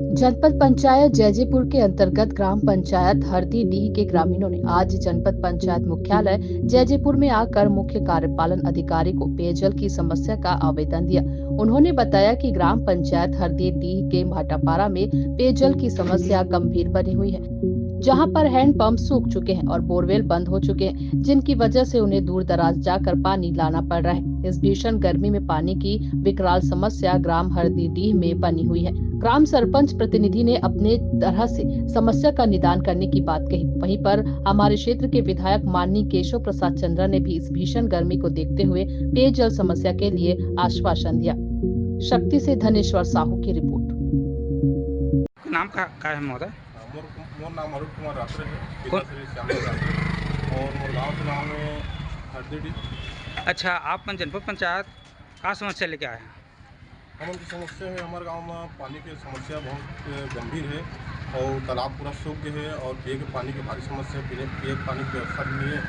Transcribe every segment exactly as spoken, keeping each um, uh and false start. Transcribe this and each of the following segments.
जनपद पंचायत जैजेपुर के अंतर्गत ग्राम पंचायत हरदीडीह के ग्रामीणों ने आज जनपद पंचायत मुख्यालय जैजेपुर में आकर मुख्य कार्यपालन अधिकारी को पेयजल की समस्या का आवेदन दिया। उन्होंने बताया कि ग्राम पंचायत हरदीडीह के भाटापारा में पेयजल की समस्या गंभीर बनी हुई है, जहां पर हैंडपंप सूख चुके हैं और बोरवेल बंद हो चुके हैं, जिनकी वजह से उन्हें दूर दराज जाकर पानी लाना पड़ रहा है। इस भीषण गर्मी में पानी की विकराल समस्या ग्राम हरदीडीह में बनी हुई है। ग्राम सरपंच प्रतिनिधि ने अपने तरह से समस्या का निदान करने की बात कही। वहीं पर हमारे क्षेत्र के विधायक माननीय केशव प्रसाद चंद्रा ने भी इस भीषण गर्मी को देखते हुए पेयजल समस्या के लिए आश्वासन दिया। शक्ति से धनेश्वर साहू की रिपोर्ट। नाम का, का है महोदय? हाँ, मोर, मोर नाम अरुण कुमार रात्रे है, कौन? पिता श्री श्याम रात्रे, और मोर गांव के नाम है हरदीडी। अच्छा, आप मन जनपद पंचायत का समस्या लेके आए हैं? हमन की समस्या है, हमारे गांव में पानी की समस्या बहुत, अ, गंभीर है और तालाब पूरा सूख गए है और पिए के पानी की भारी समस्या है, पीने, पिए के पानी की व्यवस्था भी नहीं है।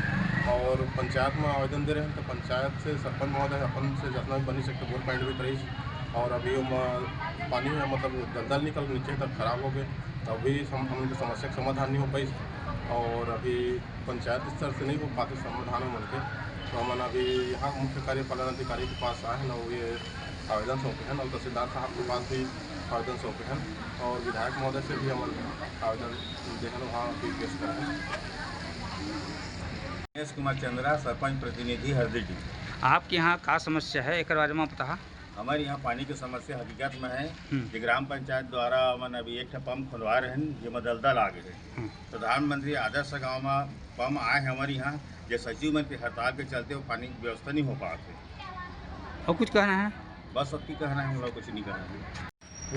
और पंचायत में आवेदन दे रहे हैं तो पंचायत से सरपंच महोदय अपन से जितना भी बनी सकते बोर पॉइंट भी करीस और अभी ओमा पानी है, मतलब दलदल निकल नीचे तक खराब हो गए, तो अभी सम-, हमन के समस्या के समाधान नहीं हो पाइस। और अभी पंचायत स्तर से नहीं हो पाते समाधान हमन के, तो हमन अभी यहाँ मुख्य कार्यपालन अधिकारी के पास आए हैं और ये आवेदन सौंपे हैं और तहसीलदार साहब के पास भी आवेदन सौंपे हैं और विधायक महोदय से भी हमन आवेदन दे हैं, वहाँ भी पेश करें। दिनेश कुमार चंद्रा, सरपंच प्रतिनिधि हरदीडी। आपके यहाँ का समस्या है, एकर बारे में बताहा। हमारे यहाँ पानी की समस्या हकीकत में है हम्म। कि ग्राम पंचायत द्वारा हमन अभी एक ठा पंप खुलवा रहे हैं, जेमा दलदल आ गए है। हम्म। प्रधानमंत्री आदर्श गांव में पंप आए हैं हमारे यहाँ, जे सचिव मन के हड़ताल के चलते वो पानी की व्यवस्था नहीं हो पाते। और कुछ कहना है? बस अतकी कहना है, हम लोग कुछ नहीं कहना है।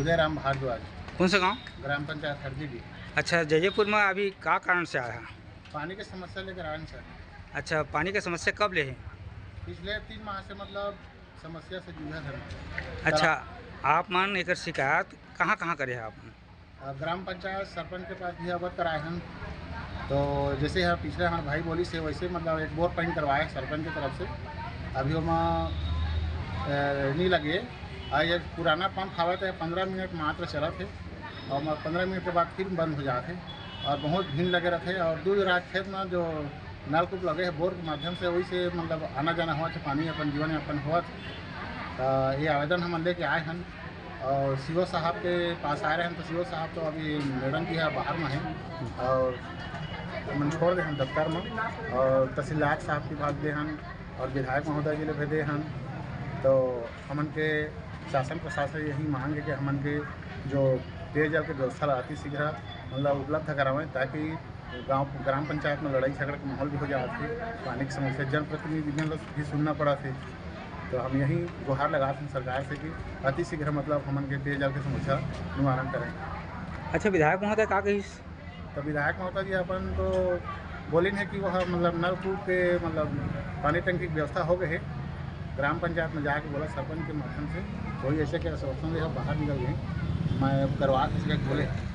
उदय राम भारद्वाज। कौन सा गांव? ग्राम पंचायत हरदीडी। अच्छा, जैजेपुर में अभी का कारण से आया है? पानी के समस्या लेकर आए हैं सर। अच्छा, पानी के समस्या कब ले है? पिछले तीन माह से, मतलब, समस्या से जूझत हन। अच्छा, आप मन एकर शिकायत कहाँ-कहाँ करे हैं आप मन? अ, ग्राम पंचायत सरपंच के पास भी अवगत कराए हन। तो जैसे यहाँ पिछले हमारे भाई बोलिस हे, वैसे, मतलब, एक बोर पॉइंट करवाए सरपंच की तरफ से। अभी ओमा, अ, नहीं लगे। और ये पुराना पंप हवा तो पन्द्रह मिनट मात्र चलत हे और म-, पन्द्रह मिनट के बाद फिर बंद हो जात हे और बहुत भीड़ लगे रहते और दूर दराज खेत में जो नलकूप लगे हे बोर के माध्यम से, वही से, मतलब, आना जाना होवत हे, पानी अपन जीवन यापन होवत हे। तो ये आवेदन हमन लेके आए हन और सीओ साहब के पास आए रहन, तो सीओ साहब तो अभी मैडम जी है बाहर में है और हमन छोड़ दे हन दफ्तर में और तहसीलदार साहब के पास दे हन और विधायक महोदय जी ले भेजे हन। तो हमन के शासन प्रशासन यही मांग है कि हमन के जो पेयजल के व्यवस्था ला अति शीघ्र, मतलब, उपलब्ध करावें, ताकि गांव, ग्राम पंचायत में लड़ाई झगड़ा के माहौल भी हो जात हे, पानी की समस्या, जनप्रतिनिधि मन ला भी सुनना पड़त हे। तो हम यही गुहार लगात हन सरकार से कि अति शीघ्र, मतलब, हमन के पेयजल के समस्या निवारण करें। अच्छा, विधायक महोदय का कहिस? तो विधायक महोदय जी अपन तो बोलिन हे कि वह, मतलब, नलकूप के, मतलब, पानी टंकी की व्यवस्था हो गए हे। ग्राम पंचायत में जाके बोला सरपंच के माध्यम से, कोई ऐसे के आश्वासन दे, बाहर निकल गए, मैं करवा के बोले।